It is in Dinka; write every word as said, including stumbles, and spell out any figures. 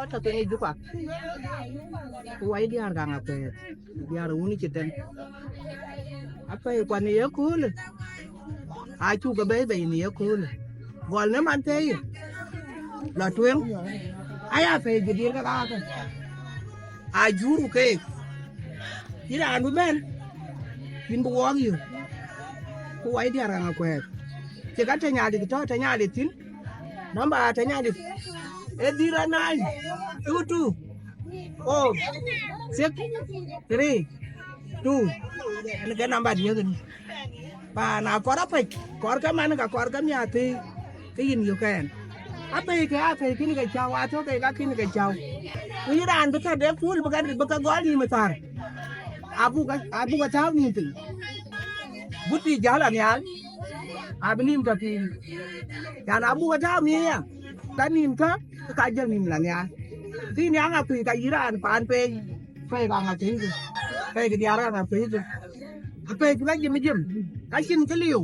Tɔ̈ piny ë Juba, ku wai diäär kaŋ akuɛɛth, diäär wun cï dɛn. Apɛi kuan ë yeköölë, acuk ke bɛ̈i bei në yeköölë. Gɔl në man thëëi, lɔ tueŋ, aya pɛi jëdiɛ̈r ke kakä, ajur keek. Yïn raan bï bɛ̈n, yïn bï wɔɔk yï, ku wai diäär kaŋ akuɛɛth. Cï ka tɛ̈ Nhialic tɔ̈, tɛ̈ Nhialic thïn, namba tɛ̈ Nhialic, ee dhil a nine two two oh six three two. Ɛn ke namba diëk ni. Paan akɔr apɛc, kɔr ke man ka kɔr ke miathi, ke yïn yök ɛn. Apɛi ke apɛi kïn ke cäu, atɔ̈ ke ka kïn ke cäu. Ku yïn raan bï tɔ̈ de pul bï ke, bï ke gɔl nïïm thar. Abuk, abuk tääu nïïm piny. But bï jäl anhial, abï nïïm tɔ̈ piny. Yan abuk tääu nïïm ya, ka nïïm tɔ̈, ka jël nïïm la nhial. Thïn ya ŋa kuc ka yïn raan paan pei, pei ka ŋa pei, pei ke diäär ka ŋa pei. Apɛi bï ka jim jim, ka cïn kë liu.